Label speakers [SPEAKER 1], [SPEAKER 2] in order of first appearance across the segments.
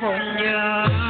[SPEAKER 1] Phong nhang.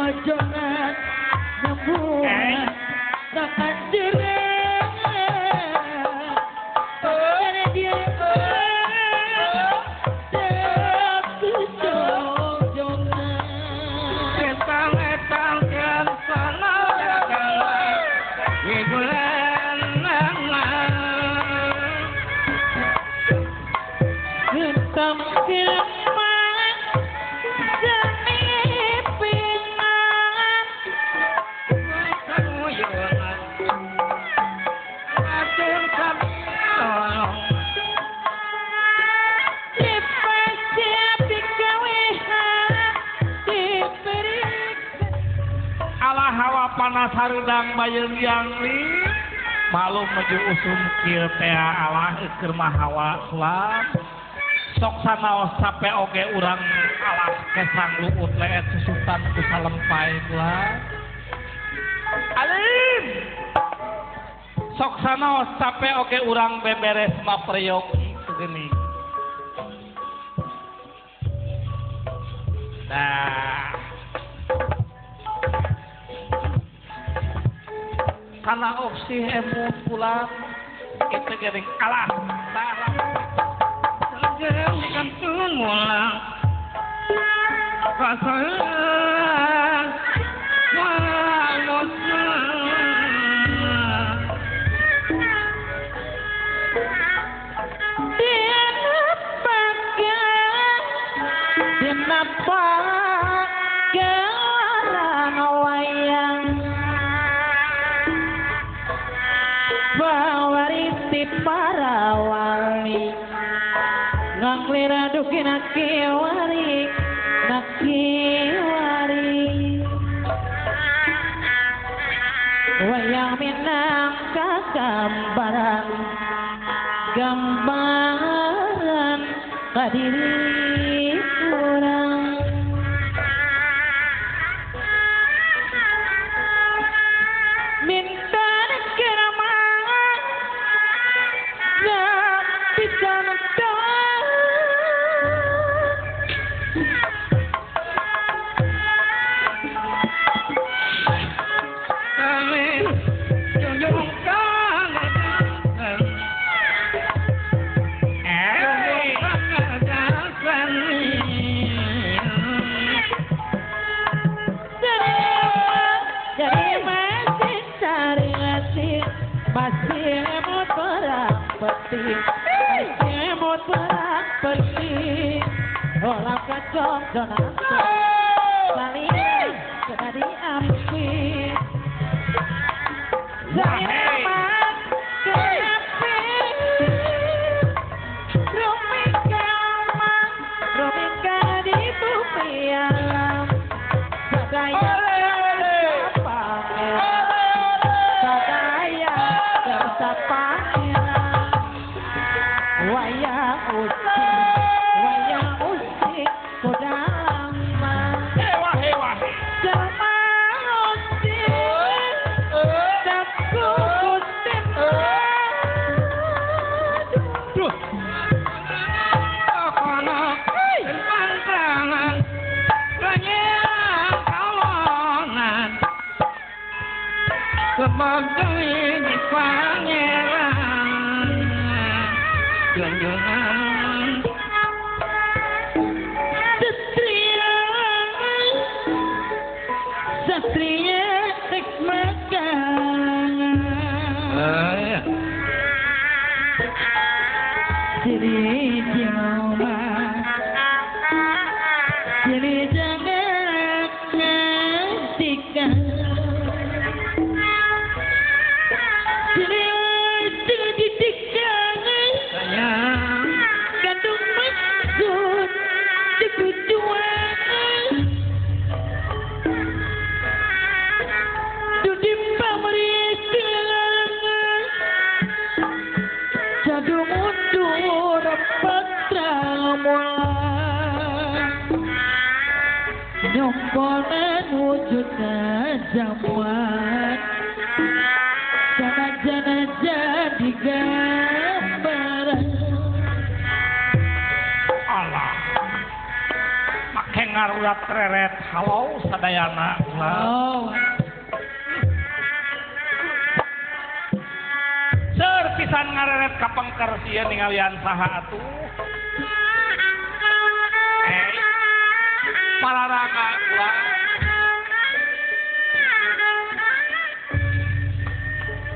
[SPEAKER 1] jojongan nyembuhan takan jereng karena dia
[SPEAKER 2] panas harudang bayeung yang li malum menuju usum kieu teh alah keur mah hawa sulam sok sanaos sape oge urang alah kesang luut leet susutan ku salempai kula alim sok sanaos sape oge urang beberes mah peryogi geuning nah karena opsi emut pulang itu gering kalah salah
[SPEAKER 3] jauh kantun mulang rasalah
[SPEAKER 1] Dina wayang bawarisi para wali nganglir aduki nakiwari nakiwari wayang minangka gambaran gambaran kadiri urang minta keramat bisa olah kacau jonathan kalian kena diambil saya kenapa rumika di bumi alam sadaya sadaya tersapangeran wayang ucing wayang usik kodama
[SPEAKER 2] hewa hewa
[SPEAKER 1] jelma usik teku kutim
[SPEAKER 3] duh kono pangkrangan kanyang kawongan sebab di pangeran junjungan
[SPEAKER 1] Satria hikmakan Jadi jauh jadi jangan nantikan jadi titik sayang kandung maksud tujuan jadu mundur patra mulang nyomponan wujudnya jamuan jana-jana jadi gambaran
[SPEAKER 2] Allah make ngarurat reret halo sadayana ulah.
[SPEAKER 1] Oh.
[SPEAKER 2] Seur pisan ngareret ka pengker sieun ningalian saha atuh. Pararanga ulah.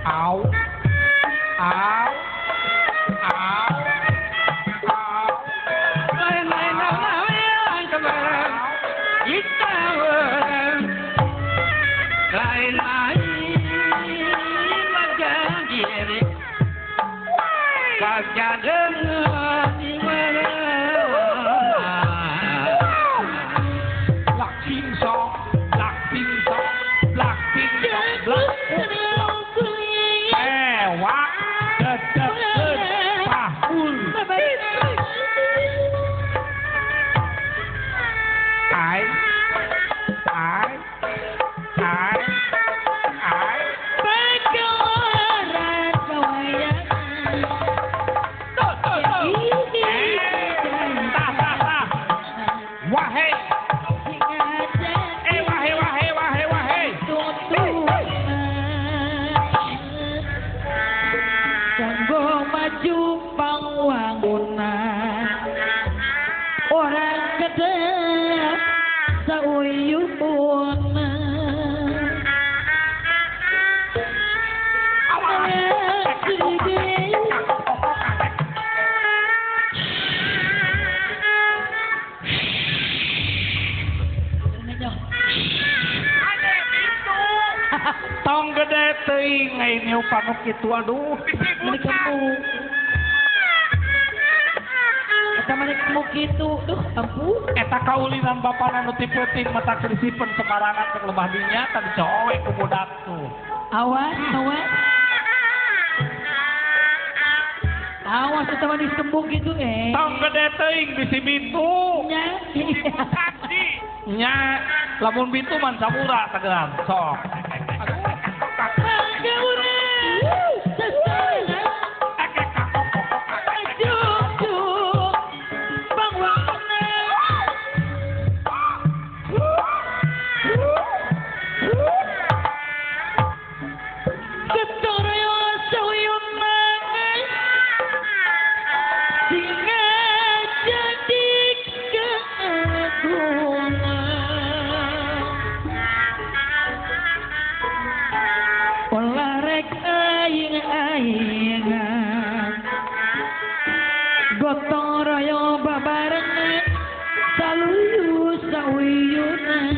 [SPEAKER 2] Au. Au. Au. Au.
[SPEAKER 3] Lain-lain kemarin kita lain-lain macam diri kagak dengar di mana.
[SPEAKER 2] Lak sing song, lak sing song, lak sing song, lak. Wak, dedek, pahul. Ai, ai, ai, ai.
[SPEAKER 1] Pagkawaran kawayangan.
[SPEAKER 2] Tuh, tuh, tuh. Tah, tah, tah. Wahai. Wahai, wahai, wahai, wahai.
[SPEAKER 1] Kanggo maju pangwangunan orang gede sauyunan.
[SPEAKER 2] Tong gede teuing ai niu panuk kitu aduh.
[SPEAKER 1] Meuni kembung. Eta mah kembung kitu, duh ampun.
[SPEAKER 2] Eta kaulinan bapana nu ti peuting mata krisipeun sembarangan ke lebah dinya tadi cowe ku budak tuh.
[SPEAKER 1] Awas, awas. Awas eta mah kembung kitu eh.
[SPEAKER 2] Tong gede teuing bisi bitu.
[SPEAKER 1] Nya.
[SPEAKER 2] Nya, lamun bitu man sabura tegeran sok.
[SPEAKER 1] Gotong royong babarengan saluyu sauyunan.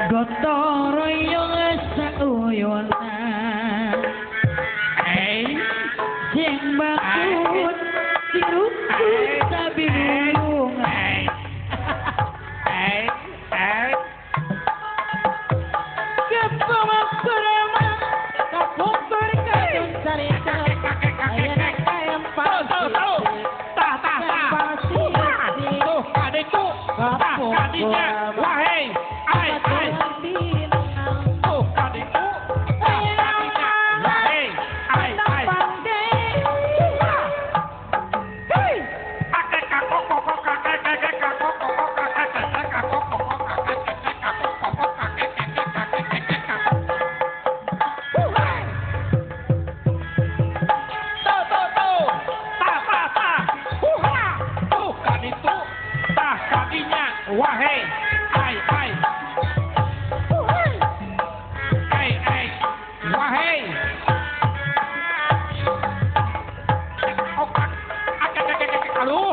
[SPEAKER 1] Gotong royong sauyunan. Sing bakut sing rukun sabilulungan.
[SPEAKER 2] Wahai, ai, ai. Tuh, adikku. Wahai, ai, ai. Tuh, tuh, tuh. Tah, tah, tah. Tuh, kaditu. Tah, kadinya. Wahai. Ai, ai. Ai, ai. Wahai. Aduh.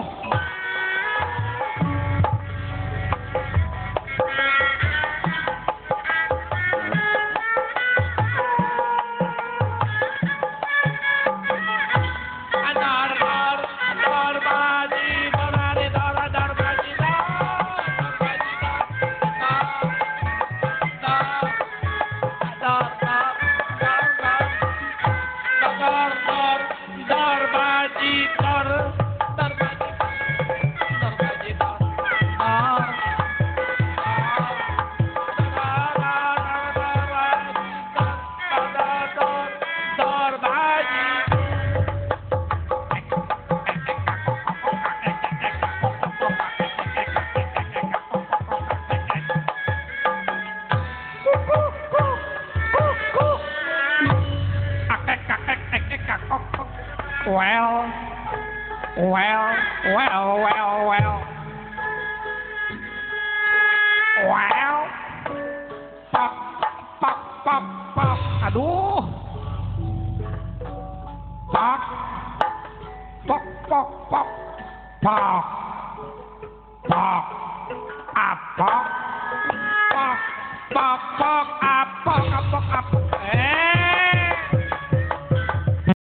[SPEAKER 2] Adar, dar, dar, baji, dar, dar, dar, baji, dar, baji, dar. Well, well, well, well, well. Well. Pok, pok, pok, pok. Aduh. Pok. Pok, pok, pok. Pok. Pok. Apok. Pok, pok, pok, apok, apok, apok. Eh.